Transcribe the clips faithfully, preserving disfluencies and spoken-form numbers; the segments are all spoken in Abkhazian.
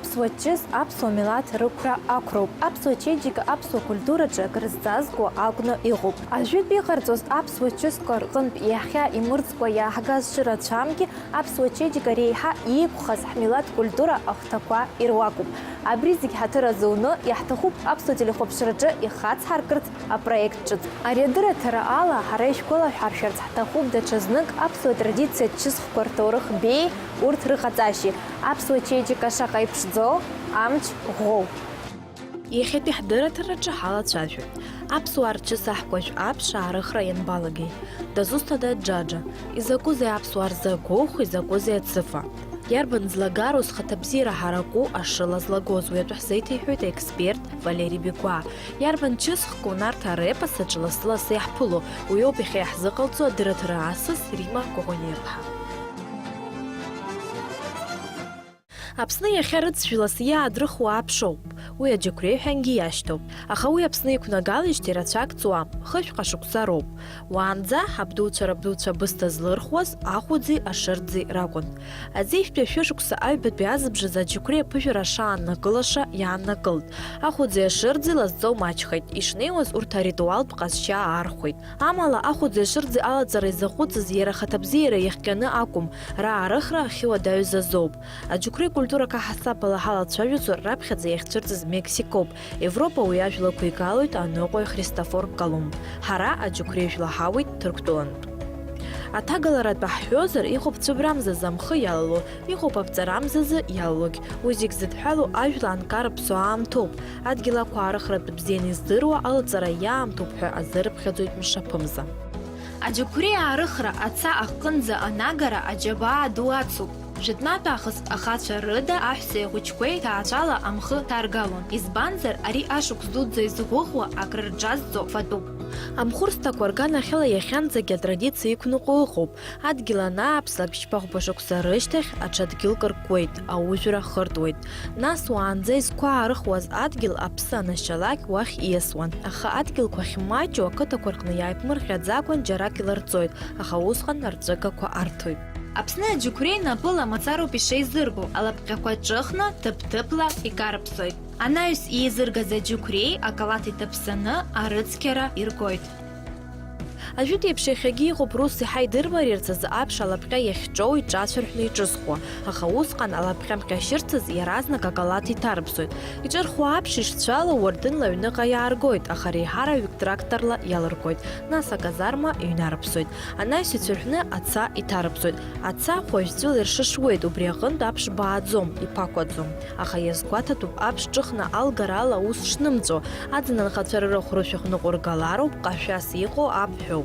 Аԥсуа чыс аԥсуа милаҭ рықәра ақәроуп. Аԥсуа чеиџьыка аԥсуа культураҿы акрызҵазкуа акәны иҟоуп. Ажәытә иҟарҵоз аԥсуа чысқәа рҟынтә иахьа имырӡкәа иааҳгаз шырацәамгьы, аԥсуа чеиџьыка реиҳа иеиқәхаз ҳмилаҭ культура ахәҭақәа ируакуп. Абри зегь ҳаҭыр азуны, иаҳҭахуп аԥсуа телехәаԥшраҿы ихацҳаркырц апроект ҿыц. Ари адырраҭара ала ҳара ишәгәалаҳаршәарц ҳҭахуп даҽазнык аԥсуа традициатә чысхқәа рҭоурых беиеи урҭ рыҟаҵашьеи, аԥсуа чеиџьыка шаҟа иԥшӡоу, амч ӷәӷәоу. Иахьатәи ҳдырраҭараҿы ҳалацәажәоит аԥсуаа рчыс аҳкәажә аԥш аарыхра ианбалагеи, дызусҭада Џаџа, изакәызеи аԥсуаа рзы агәыхә, изакәызеи ацыфа. Иарбан ӡлагароу зхаҭабзиара ҳараку ашыла злагоз, уи атәы ҳзеиҭеиҳәоит аексперт Валери Бигәаа. Иарбан чысхкоу нарҭ арепос аҿы лассы-лассы иаҳԥыло, уиоуп иахьа иаҳзыҟалҵо адырраҭара асас Рима Коӷониаԥҳа. Аԥсны иахьа рыцәжәалас иаадрыхуа аԥшоуп, уи аџьықәреи ҳәангьы иашьҭоуп, аха уи Аԥсны иқәнагалеижьҭеи рацәак ҵуам, хышәҟа шықәса роуп. Уаанӡа, ҳабдуцәа рабдуцәа бысҭа злырхуаз ахәыӡи ашырӡи ракәын. Аӡеижәтәи ашәышықәса аҩбатәи азыбжазы аџьықәреи аԥыжәара шааннакылаша иааннакылт. Ахәыӡи ашырӡи лазҵо маҷхеит, ишнеиуаз урҭ аритуалтә ҟазшьа аархәеит. Амала, ахәыӡи ашырӡи алаҵара изаҟәыҵыз иара ахаҭабзиара иахҟьаны акәым, раарыхра ахьыуадаҩыз азоуп. Аџьықәреи культурак аҳасабала ҳалацәажәозар, раԥхьаӡа иахьцәырҵыз Мексикоуп, Европа уи ажәлақәа игалоит аныҟәаҩ Христофор Колумб. Ҳара аџьықәреи жәла ҳауит Ҭырқәтәылантә. Аҭагаларатәы ҳҳәозар, иҟоуп цәыбрамзазы амхы иалало, иҟоуп аԥҵарамзазы иалалогь. Уи зегь зыдҳәалоу ажәла анкара ԥсуа аамҭоуп. Адгьыл ақәаарыхратә бзианы издыруа, алаҵара иаамҭоуп ҳәа азырыԥхьаӡоит мшаԥымза. Аџьықәреи аарыхра аца аҟынӡа анагара аџьабаа ду ацуп. Жәытәнатә аахыс ахацәа рыда аҳәсеи ахәыҷқәеи ҭаацәала амхы ҭаргалон, избанзар, ари ашықәс дуӡӡа изгәыӷуа акрырҿазҵо фатәуп. Амхәырсҭақәа рганахьала иахьанӡагьы атрадициа иқәныҟәо ыҟоуп. Адгьыл анааԥслак, ԥшьба-хәба шықәса рышьҭахь, аҽадгьылк ркуеит, аужәра хыртуеит. Нас уаанӡа изқәаарыхуаз адгьыл аԥсы анашьалак уахь ииасуан, аха адгьылқәа ахьмаҷу ақыҭақәа рҟны иааиԥмырҟьаӡакәан џьарак иларҵоит, аха усҟан арҵәыгақәа арҭоит. Аԥсны аџьықәреи напыла мацароуп ишеизырго, алапҟьақәа ҿыхны, ҭыԥ-ҭыԥла икарԥсоит. Анаҩс еизыргаз аџьықәреи акалаҭ иҭаԥсаны арыцқьара иргоит. Ажәытә еиԥш иахьагьы иҟоуп рус иаҳа идырмариарц азы аԥш алапҟьа иахьҿоу иҿацәырҳәны иҿызхуа, аха усҟан алапҟьа мҟьашьырцаз иаразнак акалаҭ иҭарыԥсоит. Иҿырхуа аԥш ишцәало уардынла аҩныҟа иааргоит, аха реиҳараҩык тракторла иалыргоит, нас аказарма иҩнарыԥсоит. Анаҩс ицәырҳәны аца иҭарыԥсоит. Аца хәажә-ҵәыла иршышуеит, убри аҟынтә аԥш бааӡом, иԥақәаӡом. Аха иазгәаҭатәуп аԥш ҿыхны алгарала аус шнымҵәо, аӡын анхацәа рырахә рышәахә ныҟәыргалароуп, ҟашәас иҟоу абҳәоуп.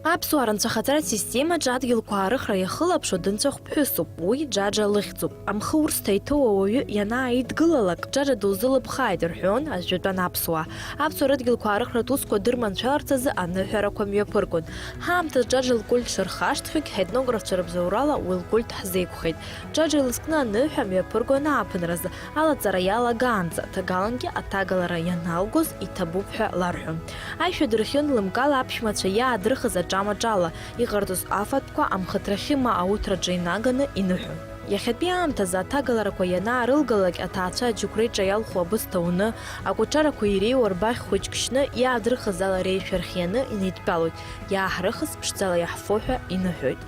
Аԥсуаа рынцәахаҵаратә системаҿы адгьылқәа аарыхра иахылаԥшуа дынцәахә ԥҳәысуп, уи Џаџа лыхьӡуп. Амхы урсҭа иҭоу ауаҩы ианааидгылалак, Џаџа дузылыԥхааит, рҳәон ажәытәан аԥсуаа. Аԥсуаа рыдгьылқәа аарыхратә усқәа дырманшәаларц азы аныҳәарақәа мҩаԥыргон. Ҳаамҭазы Џаџа лкульт шырхашҭхьоугь ҳетнографцәа рыбзоурала уи лкульт ҳзеиқәхеит. Џаџа илызкны аныҳәа мҩаԥыргон ааԥынразы, алаҵара иалагаанӡа, ҭагалангьы аҭагалара ианалгоз иҭабуп ҳәа ларҳәон. Аишәа дырхион лымкаала аԥшәмацәа иаадрыхыз аҿамаҿала, иҟарҵоз афатәқәа амхыҭрахьы ма ауҭраҿы инаганы иныҳәон. Иахьатәи аамҭазы аҭагаларақәа ианаарылгалак, аҭаацәа аџьықәреи ҿаиалхо абысҭа уны, акәаҽарақәа иреиуа рбаӷь хәыҷк шьны, иаадрыхыз ала реишәа рхианы инеидтәалоит, иааҳрыхыз ԥшӡала иаҳфо ҳәа иныҳәоит.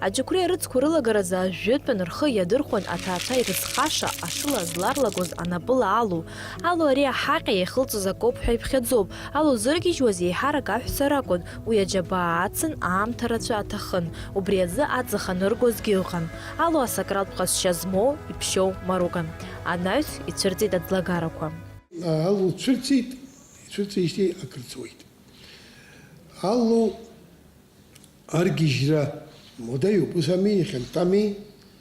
Аџьықәреи арыцқәа рылагаразы ажәытәан рхы иадырхәон аҭаацәа ирызхаша ашыла зларлагоз анапыла алу. Алу ари аҳаҟьа иахылҵыз акоуп ҳәа иԥхьаӡоуп. Алу зыргьежьуаз еиҳарак аҳәса ракәын, уи аџьабаа ацын, аамҭа рацәа аҭахын, убри азы аҵых аныргозгьы ыҟан. Алу асакратә ҟазшьа змоу, иԥшьоу марукан. Анаҩс ицәырҵит аӡлагарақәа. Алу цәырҵит, ицәырҵижьҭеи акыр ҵуеит. Алу аргьежьра модаҩуп, ус ами, иахьантәами,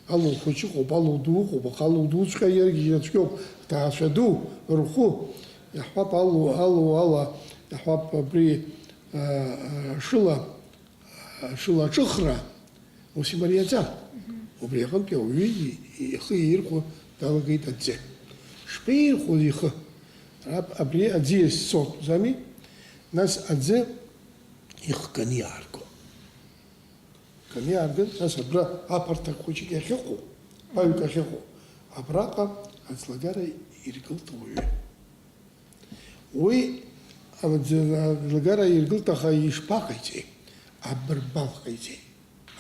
алу хәыҷы ыҟоуп, алу ду ыҟоуп, аха алу дуҵәҟьа иаргьежьра цәгьоуп, аҭаацәа ду рхәы иаҳҳәап, алу, алу ала иаҳҳәап, абри, а, а, шыла, а, шыла аҿыхра, ус имариаӡам. Мгм. Убри аҟынтәи ауаҩы и-, ихы иаирхәо далагеит аӡәы. Шԥеирхәоз ихы? Аб-, абри аӡы иазцоит, узами? Нас аӡы ихганы иаарго. Хганы иаарган, нас абра аԥарҭак хәыҷык иахьыҟоу, ԥаҩк ахьыҟоу, абраҟа аӡлагара иргылт ауаҩы. Уи аӡ-, аӡлагара иргылт, аха ишԥаҟаиҵеи? Абырбал ҟаиҵеит.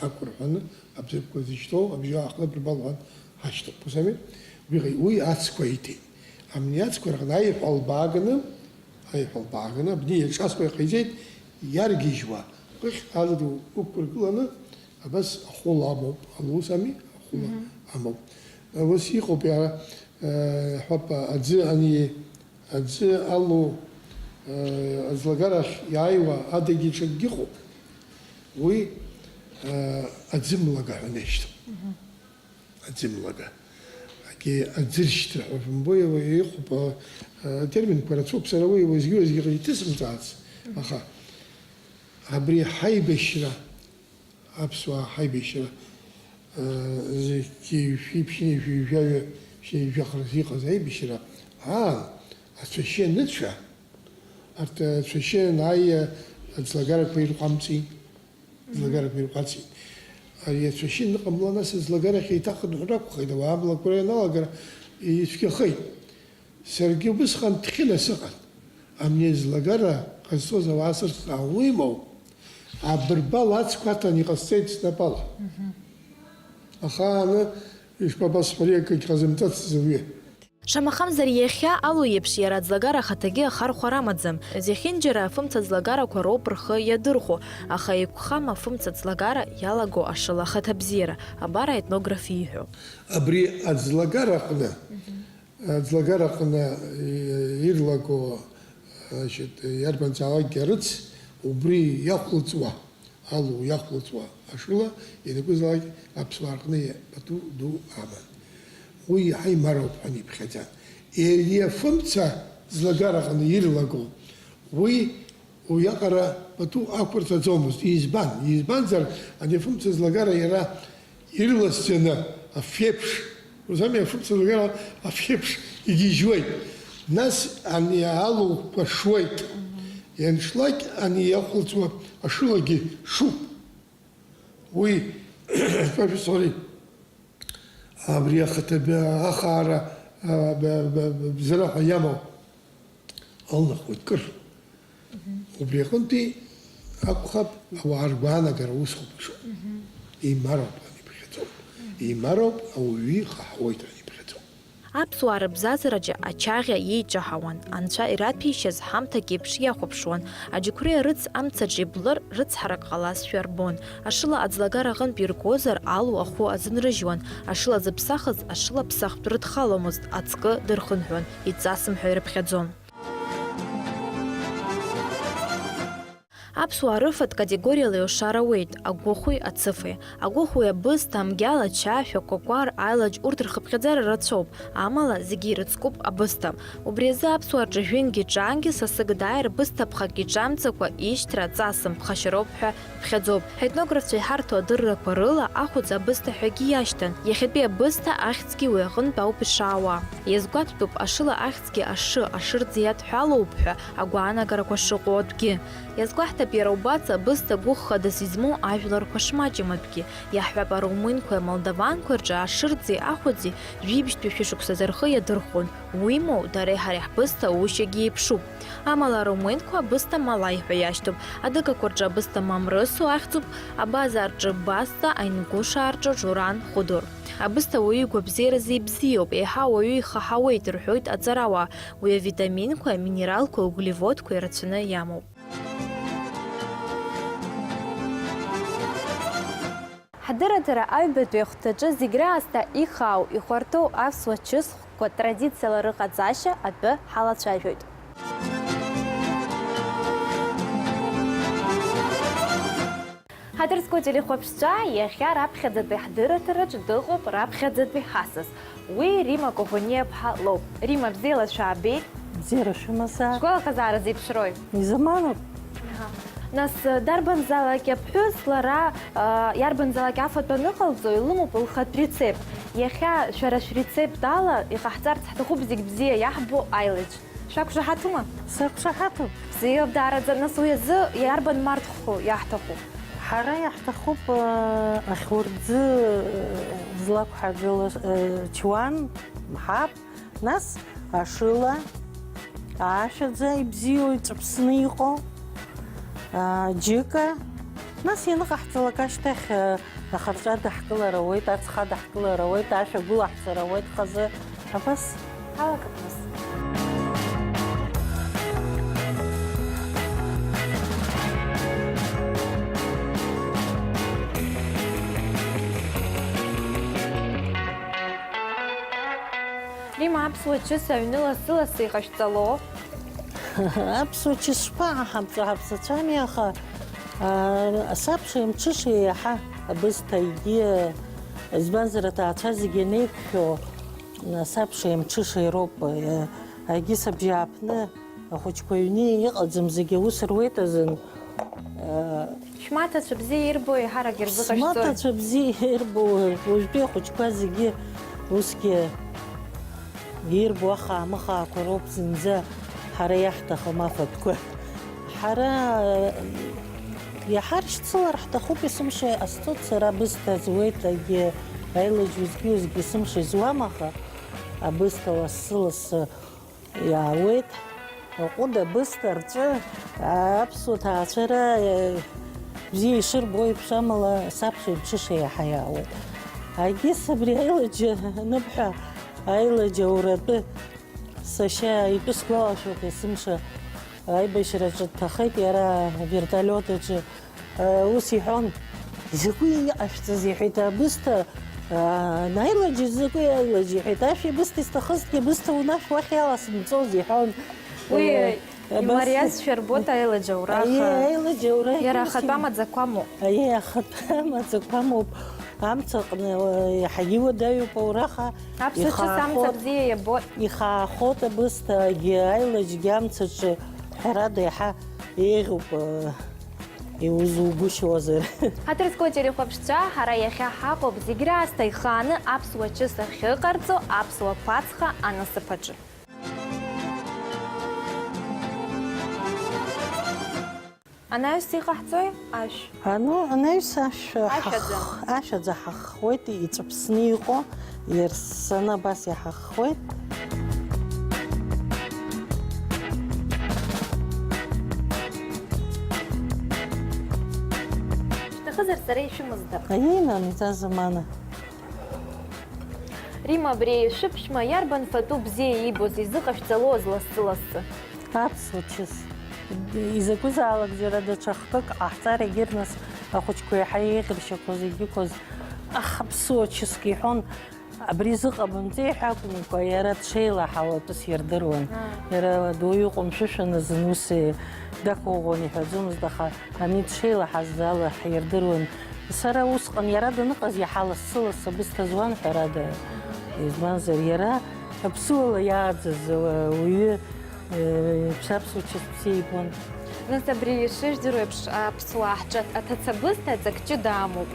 Ақәырҳәаны абзыԥқәа зышьҭоу абжьы аахлабырбалуан ҳашьҭахь. Ус ами? Уи ҟаи-, уи ацқәа иҭеит. Амни ацқәа рҟны аиҳәа лбааганы, аиҳәа лбааганы абни иаҿасуа иҟаиҵеит, иаргьежьуа, хыхь ала ду ықәыргыланы, абас ахәыла амоуп, ала ус ами? Ахәыла Мгм. Амоуп. Ус иҟоуп иара, э, ҳәап, аӡы ани Аӡы алоу, э, аӡлагарахь иааиуа адагьы ҽакгьы ыҟоуп. Уи, э, аӡымлага ҳәа нешьҭоуп. Мгм. Аӡымлага. Агьи аӡыршьҭра ҳәа бымбои, уи иҟоуп, а, а, атерминқәа рацәоуп, сара уи уеизгьы-уеизгьы иҭысымҵаац. Мгм. Аха абри ҳаибашьра Аԥсуаа ҳаибашьра, э, зқьи жәшәи ԥшьынҩажәи жәаҩа, ԥшьынҩажәи жәаха рзы иҟаз аибашьра аан, ацәашьы аныцәа, арҭ ацәашьы анааи, аӡлагарақәа ирҟәамҵеит, аӡлагарақәа ирҟәаҵит. Ари ацәашьы аныҟамла, нас аӡлагарахь еиҭахынҳәыр акәхеит, ауаа амлакәра ианалагар ицәгьахеит. Саргьы убысҟан Ҭхьына сыҟан. Амни аӡлагара ҟазҵоз ауаа сырцәаауан, уимоу, абырбал ацқәа аҭан иҟасҵеит снапала. Мгм. Ахааны, ишԥабасҳәари, акгьы ҟазымҵацыз ауаҩы. Шамахамзар, иахьа Алу иеиԥш иара аӡлагара ахаҭагьы ахархәара амаӡам. Зехьынџьара афымца ӡлагарақәа роуп рхы иадырхәо, аха еиқәхам афымца ӡлагара иалаго ашыла ахаҭабзиара, абар аетнограф ииҳәо. Абри аӡлагара аҟны Мгм. Аӡлагараҟны ирлаго, значит, иарбанзаалакгьы арыц, убри иахәлҵуа, алу иахәлҵуа ашыла ианакәызаалак аԥсуаа рҟны пату ду аман. Уи иаҳа имароуп ҳәа иԥхьаӡан. Егьи афымца ӡлагараҟны ирлаго, уи Уиаҟара пату ақәырҵаӡомызт. Избан? Избанзар, ани афымца ӡлагара иара ирласӡаны афеиԥш, узами, афымца ӡлагара афеиԥш игьежьуеит. Нас ани алуқәа шуеит. Ианшлак ани иахәылҵуа ашылагьы шуп. Уи, sorry, абри ахаҭа б-, ахаара, а, б-, б-, б-, бзара ҳәа иамоу алнахуеит кыр. Мгм. Убри аҟынтәи акәхап, ауаа ргәаанагара усҟоуп ишыҟоу. Мгм. Еимароуп ҳәа ибӷьаӡом. Мгм. Еимароуп, ауаҩы ихаҳауеит ҳәа ибӷьаӡом. Аԥсуаа рыбзазараҿы ачаӷьа иеиҷаҳауан, анцәа ираҭәеишьаз ҳамҭак еиԥш иахәаԥшуан, аџьықәреи арыц амцаҿ иблыр, рыцҳарак ҟалазшәа рбон, ашыла аӡлагара аҟынтә иргозар, алу ахәы азынрыжьуан, ашыла зыԥсахыз ашылаԥсахтә рыдхаломызт, ацкы дырхынҳәуан, иҵасым ҳәа ирыԥхьаӡон. Аԥсуаа рыфатә категориала еилшара ауеит, агәыхәи ацыфеи. Агәыхәи абысҭа, амгьал, ачашә, акәакәар, аилаџь, урҭ рхыԥхьаӡара рацәоуп, амала зегьы ирыцкуп абысҭа. Убри азы аԥсуаа рҿы жәенгьы ҿаангьы сасык дааир, бысҭа ԥхак иҿамҵакәа ишьҭра аҵасым, ԥхашьароуп ҳәа ԥхьаӡоуп. Ҳетнографцәа иҳарҭо адыррақәа рыла ахәыӡ абысҭа ҳәагьы иашьҭан. Иахьатәи абысҭа ахьӡгьы уи аҟынтә ауп ишаауа. Иазгәаҭатәуп ашыла ахьӡгьы ашы, ашырӡ иадҳәалоуп ҳәа агәаанагарақәа шыҟоу атәгьы. Иазгәаҳҭап иара убас абысҭа гәыххадас измоу ажәларқәа шмаҷым атәгьы. Иаҳҳәап, арумынқәеи амолдаванқәеи рҿы ашырӡи ахәыӡи жәибжьтәи шәышықәсазы рхы иадырхәон. Уимоу, дареи ҳареи ҳбысҭа ушьагьы еиԥшуп. Амала арумынқәа абысҭа малаи ҳәа иашьҭоуп, адыгақәа рҿы абысҭа мамрысу ахьӡуп, абазаа рҿы баста, аингушаа рҿы журан худур. Абысҭа ауаҩы игәабзиаразы ибзиоуп, еиҳа ауаҩы ихаҳауеит, рҳәоит аҵарауаа, уи авитаминқәеи аминералқәеи ауглеводқәеи рацәаны иамоуп. Ҳдырраҭара аҩбатәи ахәҭаҿы зегь раасҭа ихаау, ихәарҭоу аԥсуа чысхәқәа традициала рыҟаҵашьа атәы ҳалацәажәоит. Ҳаҭыр зқәу телехәаԥшцәа, иахьа раԥхьаӡатәи ҳдырраҭараҿ дыҟоуп раԥхьаӡатәи ҳасас. Уи Рима Коӷониаԥҳа лоуп. Рима, бзиала шәаабеит. Бзиара шәымазаап. Шәгәалаҟазаара зеиԥшрои? Изаманоуп. Аҳа. Нас, дарбанзаалак аԥҳәыс лара, а, иарбанзаалак афатә аныҟалҵо, илымоуп лхатә рецепт. Иахьа шәара шәрецепт ала иҟаҳҵарц ҳҭахуп зегь бзиа иаҳбо аилаџь. Шәақәшаҳаҭума? Сақәшаҳаҭуп. Бзиоуп, даараӡа. Нас уи азы иарбан марҭхәқәоу иаҳҭаху? Ҳара иаҳҭахуп, э, ахьурӡы, э, злақәҳаргылаз, э, чуан, мҳаԥ, нас ашыла, аашәаӡа ибзиоу, иҵәыԥсны иҟоу, а, џьыка, нас ианыҟаҳҵалак ашьҭахь, э, ахырҵәа даҳкылар ауеит, ацха даҳкылар ауеит, ашә агәылаҳҵар ауеит хазы. Абас. Ҳалагап нас. Рима, аԥсуа чыс аҩны лассы-лассы иҟашәҵало? Аԥсуа чыс шԥаҳамҵо, ҳаԥсацәами, аха, аа, асабша мҽыша иаҳа абысҭа егьи, избанзар, аҭаацәа зегьы анеиқәшәо, асабша мҽыша ироуп, е, агьыс абжьааԥны ахәыҷқәа аҩны иҟаӡам, зегьы аус руеит азын, аа, Шәмаҭацәа бзиа ирбо еиҳарак ирзыҟашәҵои? Смаҭацәа бзиа ирбо, уажәтәи ахәыҷқәа зегьы усгьы ирбо ахаа-мыхаақәа роуп зынӡа ҳара иаҳҭахым афатәқәа. Ҳара иаҳаршьцылар ҳҭахуп, есымша ҟасҵоит, сара абысҭа зуеит, егьи аилаџь уеизгьы-уеизгьы есымша изуам, аха абысҭа лассы-лассы иаауеит. Аҟәыд, абысҭа, рҵәы, аԥсуа ҭаацәара, э, бзиа ишырбо еиԥш, амала сабша мҽыша иаҳа иаауеит. Агьыс абри аилаџьа аныбҳәа, аилаџьа ауратәы сашьа итәы сгәалашәоит, есымша аибашьраҿы дҭахеит иара авертолиот аҿы. Ус иҳәон, изакәи иҟашәҵаз, иҳәеит, абысҭа, аилаџь, изакәи аилаџь, иҳәеит, ашәи абысҭеи сҭахызҭгьы, абысҭа унашә уахь иаласымҵоз, иҳәон. Уи имариазшәа рбоит аилаџь аура, аха аилаџь аура иара ахатәы амаӡақәа амоуп. Аиеи, ахатәы амаӡақәа амоуп. Амца аҟны иаҳагьы иуадаҩуп аура, аха аԥсуа чыс амца бзиа иабоит. Ихаахоит абысҭагьы, аилаџьгьы амцаҿы, ҳәарада, иаҳа еиӷьуп. Иузугәышьозар. Ҳаҭыр зқәу ателехәаԥшцәа, ҳара иахьа ҳаҟоуп зегь раасҭа ихааны аԥсуа чыс ахьыҟарҵо аԥсуа Пасха анасыԥ аҿы. Анаҩс иҟаҳҵои ашә? Ану, анаҩс ашә Ашәаӡа. Ҳах-, ашәаӡа ҳаххуеит, иҵәыԥсны иҟоу. Иарссаны абас иаҳаххуеит. Шәҭахызар, сара ишәымыздап. Аиеи, нан, иҵазамана. Рима, абри шәыԥшәма иарбан фатәы бзиа иибоз, изыҟашәҵалоз лассы-лассы? Аԥсуа чыс. Изакәызаалак џьара даҽа хкык ҟаҳҵар, егьырҭ нас ахәыҷқәа иаҳа еиӷьыршьақәоз, егьиқәаз, аха аԥсуа чыск иҳәон. Абри зыҟабымҵеи ҳәа акәымкәа, иара дшеилаҳауа атәы сирдыруан. Аа. Иара дуаҩы иҟоумшәышәан азын ус дақәыӷәӷәан иҳәаӡомызт, аха ани дшеилаҳаз ала ҳирдыруан. Сара усҟан иара даныҟаз иаҳа лассы-лассы абысҭа зуан, ҳәарада. Избанзар, иара аԥсуала иааӡаз ауаҩы Э, ԥсаԥсуа чыс бзиа ибон. Нас абри ишыжәдыруа еиԥш, аԥсуаа ҳҿы аҭацабысҭа ҵак ҷыда амоуп.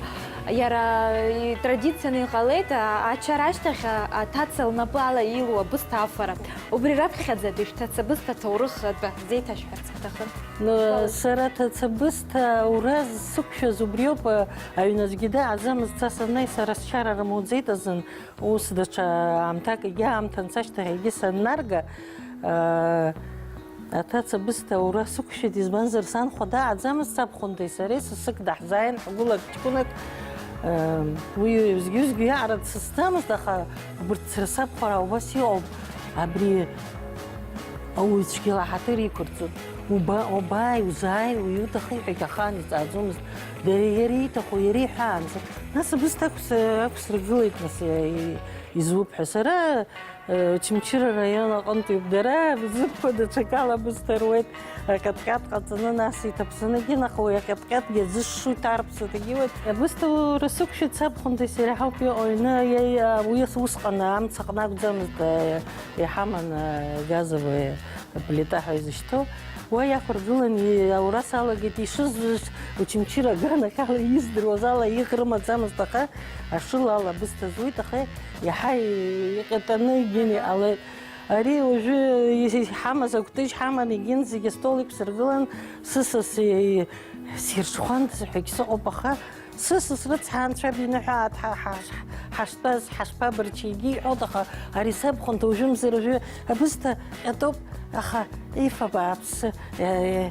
Иара, и-, традицианы иҟалеит, а-, ачара ашьҭахь, а-, аҭаца лнапы ала илоу абысҭа афара. Убри раԥхьаӡатәи шәҭацабысҭа ҭоурых атәы ҳзеиҭашәҳәарц ҳҭахын. Ну, Шәгәалашәоит. Сара аҭацабысҭа аура зсықәшәаз убриоуп, а, аҩнаӡәгьы дааӡамызт, са саннеи, сара счара рымуӡеит азын. Ус даҽа аамҭак, егьи аамҭа анцашьҭахь, егьи саннарга, аа, аҭаца бысҭа аура сықәшәеит, избанзар, санхәа дааӡамызт, сабхәындеи сареи сасык даҳзааин, ҳгәылак ҷкәынак, аа, уи уеизгьы-уеизгьы иаара дсызцамызт, аха убырҭ сара сабхәараа убас иҟоуп, абри ауаҩ цәгьала ҳаҭыр иқәырҵоит. Уба-, убааи, узааи, уҩы уҭахи ҳәагь ахаан иҵааӡомызт. Дара иара ииҭаху иара иҳәаанӡа. Нас абысҭа ақәс-, ақәсыргылеит, нас, и-, изуп ҳәа. Сара, э, Очамчыра араион аҟынтәиуп, дара рзыԥқәа даҽакала абысҭа руеит. Аҟьатҟьат ҟаҵаны, нас иҭаԥсаны, егьи наҟ уи аҟьатҟьатгьы аӡы шшу иҭарԥсоит, егьиуеит. Абысҭа ура сықәшәеит, сабхәындеи сареи ҳауп иҟоу аҩны, иа-, иа-, уи ас-, усҟан амца аҟны акәӡамызт, э, иҳаман, э, газовая плита ҳәа изышьҭоу, уа иақәыргылан, и-, аура салагеит, ишызуз Очамчыра аганахьала издыруаз ала иӷ рымаӡамызт, аха ашыла ала абысҭа зуит, аха иаҳа и-, иҟьатаны егьин иҟалеит. Ари уажәы иҳамаз акәтыжь ҳаман, егьин зегьы астол иқәсыргылан, сысас сирҽхәандаз ҳәагь сыҟоуп, аха сысас рыцҳа анцәа биныҳәааит, ҳа, ҳа, ҳаштәаз, ҳашԥабырчи, егьи иҳәоит, аха ари сабхәында уажәымзар уажәы абысҭа ҟьатоуп, аха ифа бааԥсы, э,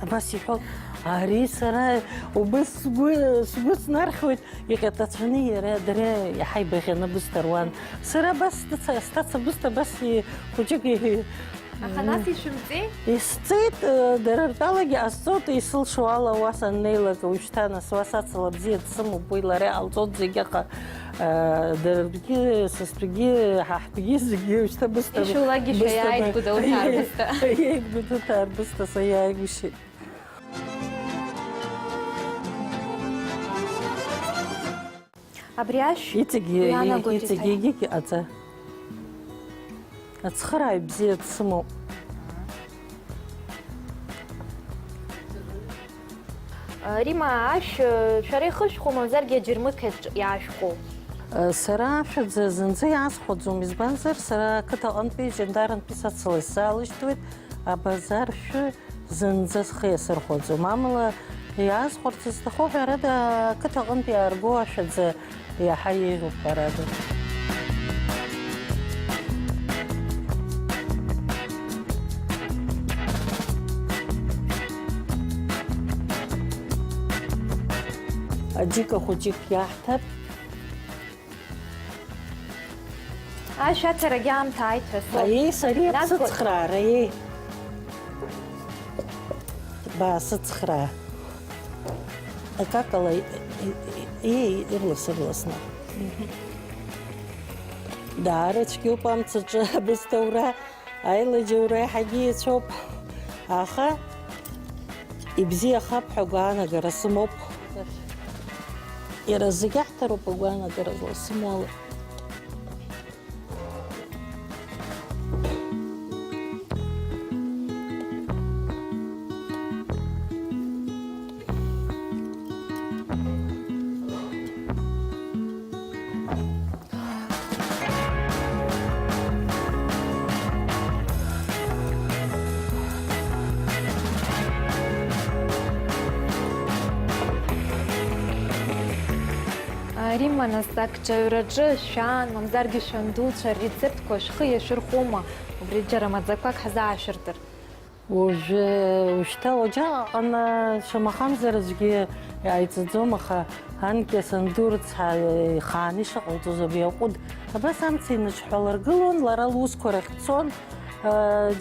абас иҳәоит. Ари сара убыс сгәы, сгәы снархьуеит. Иҟьатацәаны иара, дара иаҳа ибаӷьаны абысҭа руан. Сара абас сҭаца-, сҭаца абысҭа абас и-, хәыҷык и-, Аха нас ишәымҵеи? Исҵеит, э, дара ртәалагьы ҟасҵоит, исылшо ала уа саннеилак, уажәшьҭа нас уа сацала бзиа дсымоуп, уи лара иҟалҵоит зегьы, аха, э, даргьы, са стәгьы, ҳа ҳтәгьы зегьы уажәшьҭа бысҭа. Ишулакгьы бысҭа шәаиааит, ба-, Гәдоуҭаа рбысҭа. Иааит, Гәдоуҭаа рбысҭа, са иааигәышьеит. Абри ашә иҵегь, иаанагоит иҵегь иҭа- егьигь иҟаҵа. Ацхырааҩ бзиа дсымоуп. Рима, ашә, шәара ихышәхуа, мамзаргьы аџьармыкьаҿ иаашәхәоу? Сара ашәаӡа зынӡа иаасхәаӡом, избанзар, сара ақыҭа аҟынтәи, Ҷандарантәи сацала исзаалышьҭуеит, абазар шәы зынӡа схы иасырхәаӡом. Амала, иаасхәарц сҭаху, ҳәарада, ақыҭа аҟынтә иаарго ашәаӡа иаҳа еиӷьуп, ҳәарада. Аџьыка хәыҷык иаҳҭап. Ашәаҭарагьы аамҭа ааит ҳәа соуп. Аиеи, сареи. Нас аԥсыцхраара, аиеи. Баасыцхраа. Акакала, и-, и-, и-, ирлас-ырласны. Даара цәгьоуп амцаҿы абысҭаура. Аилаџьаура иаҳагьы еицәоуп, аха ибзиахап ҳәа агәаанагара сымоуп. Иара зегь аҳҭароуп агәаанагара зласымоу ала. Римма, нас, акҿаҩраҿы шәан, мамзаргьы шәандуцәа ррецептқәа шәхы иашәырхәома, убри џьара маӡақәак ҳзаашәыртыр? Уажәы, ушьҭа уаџьаҟ аҟны, шамахамзар аӡәгьы иааиҵаӡом, аха анкьа санду рыцҳа ихааны ишыҟалҵоз абри аҟәыд абас амца иныҽҳәаларгылон, лара лусқәа рахь дцон.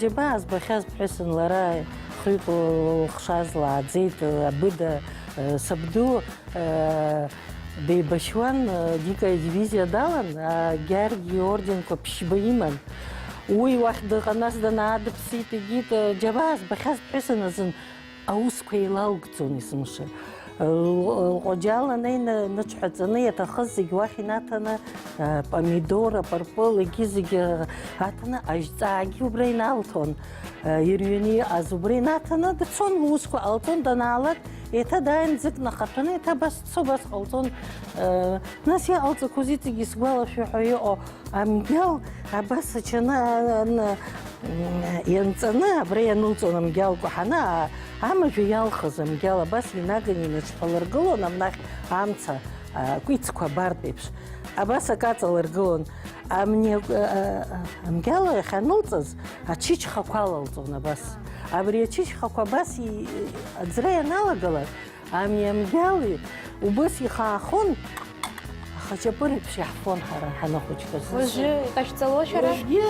Џьабаа збахьаз ԥҳәысын лара, хҩык лыхшаз лааӡеит, абыда, сабду, деибашьуан, Дика идивизиа далан, Георги иорденқәа ԥшьба иман. Уи уахь дыҟан, нас данаадыԥсит, егьит, џьабаа збахьаз ԥҳәысын азын аусқәа еилалгӡон есымша. Лҟәаџьал анеины, ныҽҳәаҵаны, иаҭахыз зегь уахь инаҭаны, помидор, апырпыл, егьи зегь аҭаны, ажьҵаагьы убра иналҭон, ирҩаны иҟаз убра инаҭаны дцон, лусқәа ҟалҵон, данаалак, еиҭа дааин, ӡык нахаҭәаны, еиҭа абас дцо, абас ҟалҵон. Нас иҟалҵақәоз иҵегьы исгәалашәо ҳәа иҟоу амгьал абас ачаны, ан-, ианҵаны, абра ианылҵон амгьал кәаҳаны, а-, амажәа иалхыз амгьал абас инаганы иныҽҳәалыргылон, амнахь амца, а, кәицқәа абартә еиԥш. Абас акы аҵалыргылон. Амни-, а, а, амгьал ахь анылҵыз, ачычхақәа алалҵон абас. Абри ачычхақәа абас и-, аӡра ианалагалак, ами амгьали убас ихаахон, аха чапыр еиԥш иаҳфон ҳара ҳаныхәыҷқәаз. Уажәы иҟашәҵало шәара? Уажәгьы,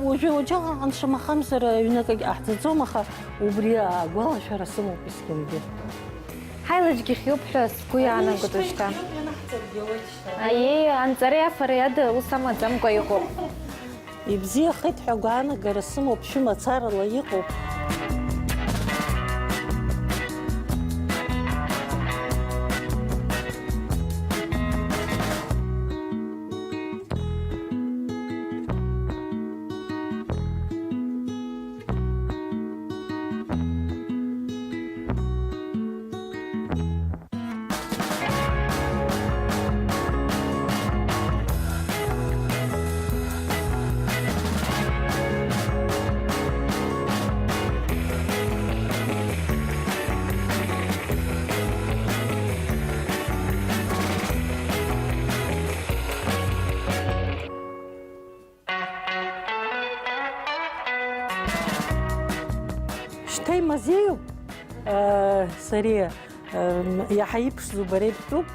уажәы уаҵәҟьа шамахамзар аҩнык ҟаҳҵаӡом, аха убри агәалашәара сымоуп есқьынгьы. Ҳаилаџьгьы хиоуп ҳәа сгәы иаанагоит уажәшьҭа. Аиеи, анҵареи афареи ада ус амаӡамкәа иҟоуп. Ибзиахеит ҳәа агәаанагара сымоуп, шәымацарала иҟоуп. Шьҭа имазеиуп, э, Сариа, э, иаҳа иԥшӡоу бара ибтәуп.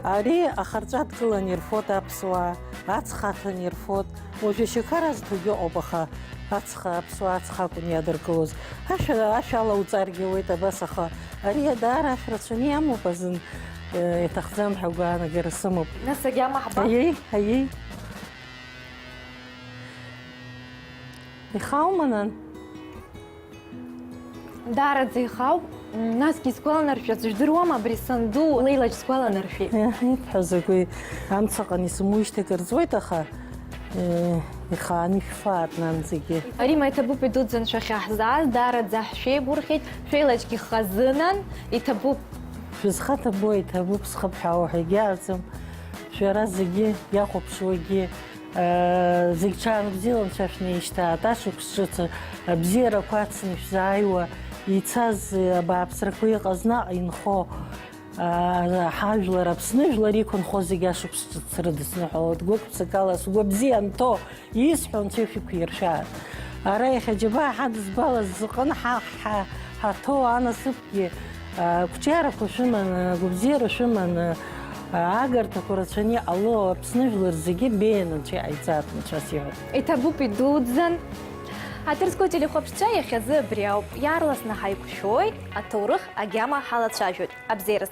Ари ахырҵәа адкыланы ирфоит аԥсуаа, ацха аҭаны ирфоит. Уажәы ашьақар азҭогьы ыҟоуп, аха ацха, аԥсуаа ацха акәын иадыркылоз. Ашәа, ашәа алауҵаргьы ауеит абас, аха ари даара ашә рацәаны иамоуп азын, э, иаҭахӡам ҳәа агәаанагара сымоуп. Нас агьама ҳба? Аиеи, аиеи. Ихаума, нан? Даараӡа ихауп. М, насгьы исгәаланаршәац, жәдыруама, абри санду Леилач сгәаланаршәеит. Еҳ, ибҳәо закәи, амца аҟны исымуижьҭеи акыр ҵуеит, аха, э, ихааны ишәфааит, нан, зегьы. Ари ма иҭабуп идуӡӡан шәахьаҳзааз, даараӡа ҳшәеигәырӷьеит, шәеилаҷгьы хазынан, иҭабуп. Шәызхаҭабо иҭабуп, схыбҳәаауа ҳәа егьаауӡом. Шәара зегьы иахәаԥшуагьы, э, зегь ҽаанбзиала анцәа шәнеишьҭааит, ашықәс ҿыц абзиарақәа ацны ишәзааиуа, ицаз, э, абааԥсрақәа иҟаз наҟ инхо, э, ҳажәлар, Аԥсны жәлар иқәынхо зегь ашықәс ҿыц рыдысныҳәалоит. Гәык-ԥсыкала сгәы бзиа анҭо, исҳәо Анцәа ишәықәиршәааит. Ара иахьа џьабаа ҳадызбалаз зыҟны ҳа-, ҳа-, ҳаҭоу анасыԥгьы, а, қәҿиарақәа шәыманы, агәабзиара шәыманы, а, агарҭақәа рацәаны иҟало Аԥсны жәлар зегьы беианы Анцәа иҟаиҵааит, мацәас иҳәоит. Иҭабуп идуӡӡан. Ҳаҭыр зқәу ателехәаԥшцәа, иахьазы абри ауп. Иаарласны ҳаиқәшәоит, аҭоурых агьама ҳалацәажәоит. Абзиараз.